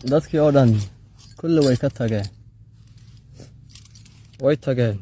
Dadkii oo dhan kulli way ka tageen, way tageen.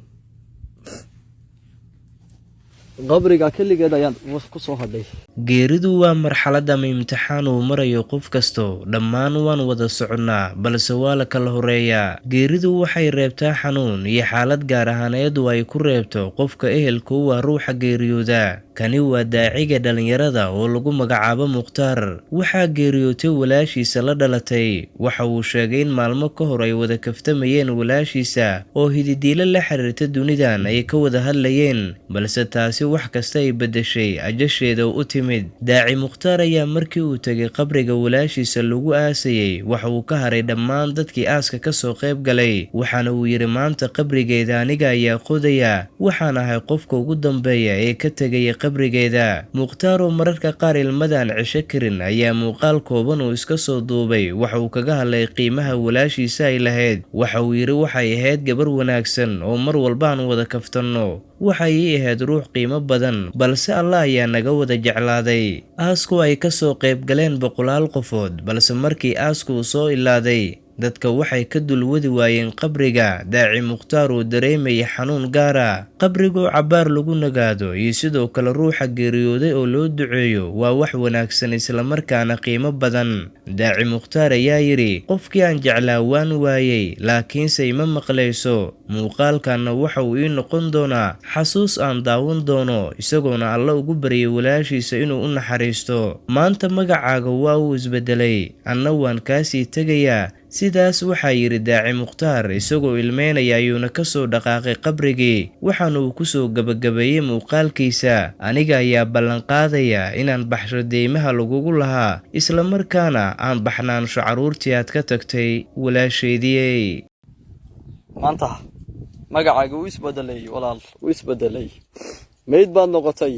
Qabriga keligeed ayaan ku soo hadhay. Geeridu waa marxalad ama imtixaan uu marayo qof kasto. Dhammaan waan wada soconnaa, balse waa la kala horreeyaa. Geeridu waxay reebtaa xanuun iyo xaalad gaar ahaaneed oo ay ku reebto qofka ehelku waa ruuxa geeriyooda. Kani waa daaciga dhallinyarada oo lagu magacaabo Mukhtaar. Waxaa geeriyootay walaashiisa la dhalatay. Waxa uu sheegay in maalmo ka hor ay wada kaftamayeen walaashiisa oo hididiilo la xiriirta dunidan ay ka wada hadlayeen, balse taasi wax kasta ay beddeshay ajasheeda u timid. Daaci Mukhtaar ayaa markii uu tegay qabriga walaashiisa lagu aasayay, waxa uu ka haray dhammaan dadkii aaska ka soo qayb galay, waxaana uu yidhi: "Maanta qabrigeeda aniga ayaa qodaya, waxaan ahay qofka ugu dambeeya ee ka tegaya qabrigeeda." Mukhtaar oo mararka qaar ilmadaan cesho karin ayaa muuqaal kooban uu iska soo duubay waxa uu kaga hadlay qiimaha walaashiisa ay lahayd. Waxa uu yidhi: "Waxay ahayd gabar wanaagsan oo mar walba aan wada kaftanno. Waxay ii ahayd ruux qiimo badan, balse Allah ayaa naga wada jeclaaday." Aasku ay ka soo qayb galeen boqolaal qofood, balse markii aasku uu soo ilaaday, dadka waxay ka dulwadi waayeen qabriga daaci Mukhtaar uu dareemayay xanuun gaara. Qabrigoo cabbaar lagu nagaado iyo sidoo kale ruuxa geeriyooday oo loo duceeyo waa wax wanaagsan islamarkaana qiimo badan. Daaci Mukhtaar ayaa yidhi: "Qofkii aan jeclaa waan waayey, laakiinse ima maqlayso. Muuqaalkanna waxa uu ii noqon doonaa xasuus aan daawan doono," isagoona Alle ugu baryay walaashiisa inuu u naxariisto. "Maanta magacaaga waa uu isbedelay, anna waan kaasii tegayaa," sidaas waxaa yidhi daaci Mukhtaar isagoo ilmeynaya ayuuna ka soo dhaqaaqay qabrigii. Waxaana uu kusoo gebagabeeyey muuqaalkiisa: "Aniga ayaa ballanqaadaya inaan baxsho deymaha lagugu lahaa, islamarkaana aan baxnaansho carruurtii aad ka tagtay, walaasheydiyey." Maanta magacaaga wuu isbedelay, walaal, wuu isbedelay. Meyd baad noqotay,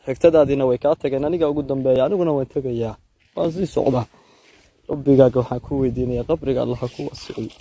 xigtadaadiina way kaa tageen. Aniga ugu dambeeya, aniguna waan tegayaa, waan sii socdaa. Rabbigaaga waxaan ku weydiinayaa qabriga Allaha ku wasiciyo.